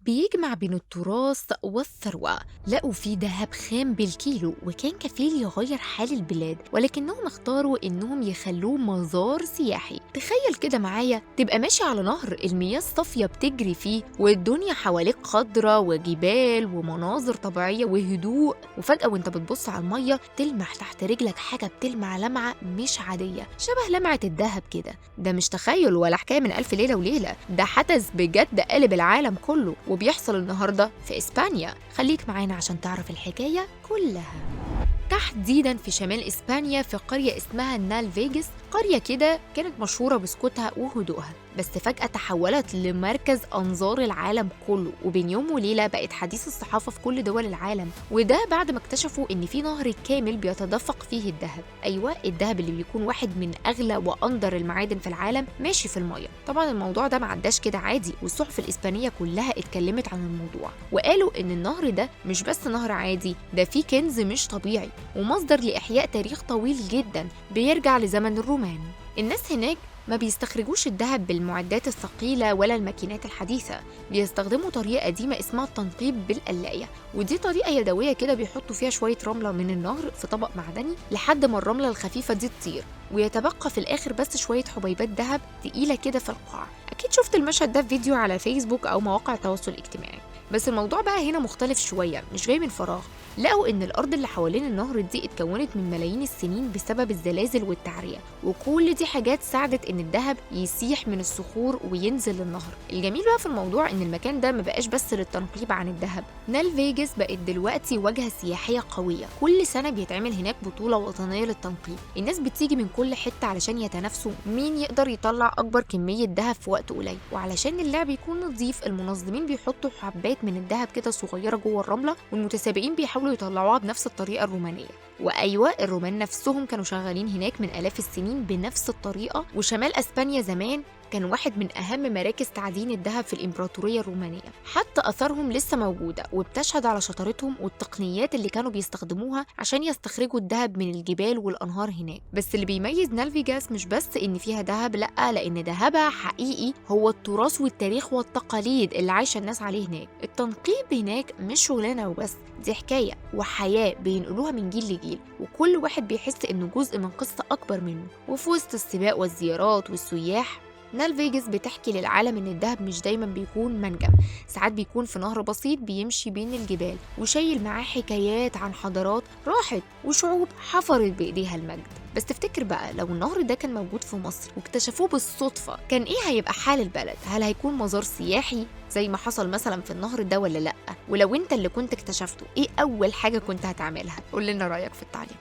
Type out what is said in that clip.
بيجمع بين التراث والثروة. لقوا فيه ذهب خام بالكيلو وكان كفيل يغير حال البلاد، ولكنهم اختاروا إنهم يخلوه مزار سياحي. تخيل كده معايا، تبقى ماشي على نهر المياه الصافية بتجري فيه والدنيا حواليك خضرة وجبال ومناظر طبيعية وهدوء، وفجأة وانت بتبص على المية تلمح تحت رجلك حاجة بتلمع لمعة مش عادية، شبه لمعة الذهب كده. ده مش تخيل ولا حكاية من ألف ليلة وليلة، ده حدث بجد قلب العالم كله وبيحصل النهاردة في إسبانيا. خليك معانا عشان تعرف الحكاية كلها. تحديدا في شمال إسبانيا في قرية اسمها نالفيجس، قرية كده كانت مشهورة بسكوتها وهدوءها، بس فجأة تحولت لمركز أنظار العالم كله، وبين يوم وليلة بقت حديث الصحافة في كل دول العالم. وده بعد ما اكتشفوا إن في نهر كامل بيتدفق فيه الذهب. أيوة، الذهب اللي بيكون واحد من أغلى وأندر المعادن في العالم ماشي في المية. طبعا الموضوع ده ما عداش كده عادي، والصحف الإسبانية كلها اتكلمت عن الموضوع وقالوا إن النهر ده مش بس نهر عادي، ده فيه كنز مش طبيعي ومصدر لإحياء تاريخ طويل جدا بيرجع لزمن الرومان. الناس هناك ما بيستخرجوش الذهب بالمعدات الثقيلة ولا الماكينات الحديثة، بيستخدموا طريقة قديمة اسمها التنقيب بالقلاية، ودي طريقة يدوية كده بيحطوا فيها شوية رملة من النهر في طبق معدني لحد ما الرملة الخفيفة دي تطير، ويتبقى في الآخر بس شوية حبيبات ذهب تقيلة كده في القاع. أكيد شفت المشهد ده في فيديو على فيسبوك أو مواقع التواصل الاجتماعي. بس الموضوع بقى هنا مختلف شوية، مش جاي من فراغ. لقوا إن الأرض اللي حوالين النهر دي اتكونت من ملايين السنين بسبب الزلازل والتعرية، وكل دي حاجات ساعدت إن الذهب يسيح من الصخور وينزل للنهر. الجميل بقى في الموضوع إن المكان ده ما بقاش بس للتنقيب عن الذهب، نالفيجس بقت دلوقتي واجهة سياحية قوية. كل سنة بيتعمل هناك بطولة وطنية للتنقيب، الناس بتيجي من كل حتة علشان يتنافسوا مين يقدر يطلع أكبر كمية ذهب في وقت قليل. وعلشان اللعب يكون نظيف، المنظمين بيحطوا حبات من الذهب كده صغيرة جوه الرملة، والمتسابقين بيحاولوا يطلعوها بنفس الطريقة الرومانية. وأيوة، الرومان نفسهم كانوا شغالين هناك من آلاف السنين بنفس الطريقة. وشمال أسبانيا زمان كان واحد من أهم مراكز تعدين الذهب في الإمبراطورية الرومانية، حتى آثارهم لسه موجودة وبتشهد على شطارتهم والتقنيات اللي كانوا بيستخدموها عشان يستخرجوا الذهب من الجبال والأنهار هناك. بس اللي بيميز نالفيجاس مش بس إن فيها ذهب، لأ، لأن ذهبها حقيقي هو التراث والتاريخ والتقاليد اللي عايشة الناس عليه هناك. التنقيب هناك مش شغلانة وبس، دي حكاية وحياة بينقلوها من جيل لجيل، وكل واحد بيحس إنه جزء من قصة أكبر منه. وفي وسط السباق والزيارات والسياح، نالفيجس بتحكي للعالم إن الذهب مش دايما بيكون منجم، ساعات بيكون في نهر بسيط بيمشي بين الجبال وشايل معاه حكايات عن حضارات راحت وشعوب حفرت بإيديها المجد. بس تفتكر بقى لو النهر ده كان موجود في مصر واكتشفوه بالصدفة، كان إيه هيبقى حال البلد؟ هل هيكون مزار سياحي زي ما حصل مثلا في النهر ده ولا لأ؟ ولو أنت اللي كنت اكتشفته، إيه أول حاجة كنت هتعملها؟ قول لنا رأيك في التعليق.